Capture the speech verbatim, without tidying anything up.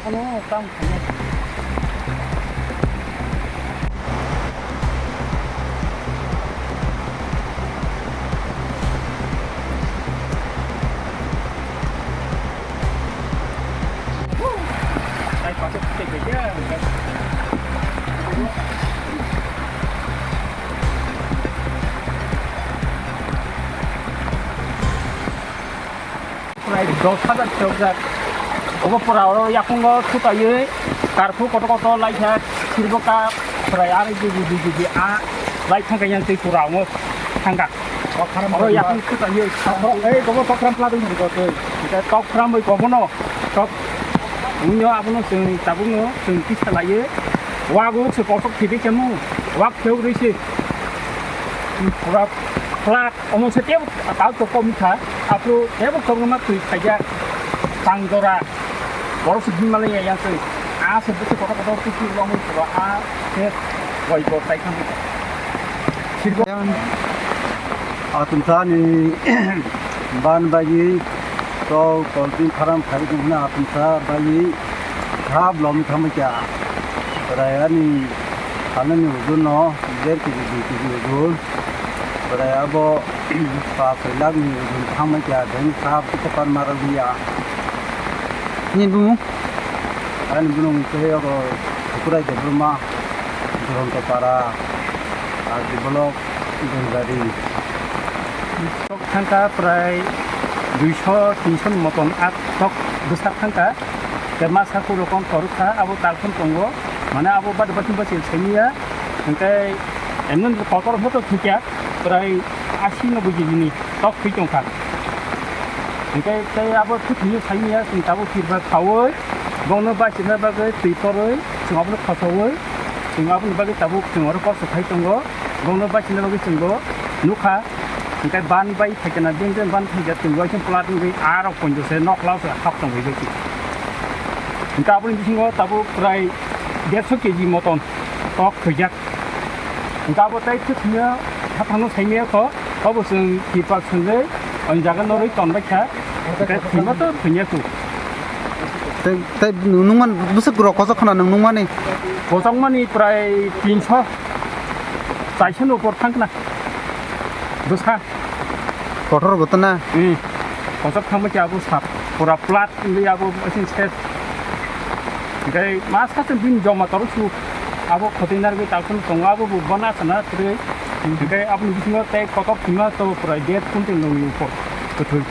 Ano, tam khainai. Ai, pakai, pakai, pakai. Prai dos hajar chokjak. Obo pura oro yakungo thutaiwi karphu kotor kotor laikha, sirbo ka prai ari digi digi digi a lai thangkha yang twi pura omo thangkha. Oro yakung thutaiwi. Ei, gobo tokram pladung ni gobo twi. Tok pramwi gobono, tok. Unyo abono chwng tabukno chwng kisa laiwi. Wago se kosok thidi kemu. Wak phew risi. Pura flat. Omo se tebo tao to kom kha, aphuru tebo korma twi khaijak, tang jora, borok se himlai ya yang twi, a se bwswk kotor kotor twi twi romwi pura a se roi bo tai thangwi. Sirbo. Atumsa ni ban bagwi to kolping pharam phai tong hwnwi atumsa bagwi kha blom thangwi kha. Raya ni salani ujun no der kg dui kg ujun. Orai abo pas soi lakh ni ujun thangmai kha, beng sap khe pan mara liya. Ni bumung? Ani bumung khe abo Kukurai Debbarma, Duronto Para, R D block, Dengari. Tok thangkha prai duiso tinso ni moton, a tok bwsak thangkha. Tei masa khe rokon torok kha, abo talphun tongo. Mane abo bad bad bachil saimanya. Hingke emno kotor hwnkhe to thwikya, prai asi no bujibini tok thwi tongkha. Hingke tei abo thwithwngno saimanya, chwng tabuk tirba khaui, bongno bachina bagwi twi torwi, chwng abono khosoui, chwng aboni bagwi tabuk chwng oro kosto khai tongo, bongno bachina bagwi chwngbo nukha. Hingke ban bai phaikhe na, beng beng ban phaikhe twi waising plat wngwi aro ponjo se nok lao se hap tongwi bai. Hingke aboni bisingo tabuk prai derso kg moton tok thwijak. Hingke abo tei thwithwngno haphangno saimanya kho, obo chwng tipa swngjai o jaga norwi tonbaikha. Hingke thwima to thwinyaku. Tei, tei nung nungman bwswk rok kochok khna nung nungmani? Kochokmani prai tinso, chairso ni upor thang khna. Bwsa. Kotor bo tana? Hmm. Kochok thangma khe abo sap. Pura plat wngwi abo asing ses. Hingke ma sa chwng bini joma torok su. Abo khotoi narwgwi talphun tongo, abo bo bana sana kwrwi. Hingke aboni bisingo tei kotor thwima to pura dead kuntin nungni upor. Kwthwi.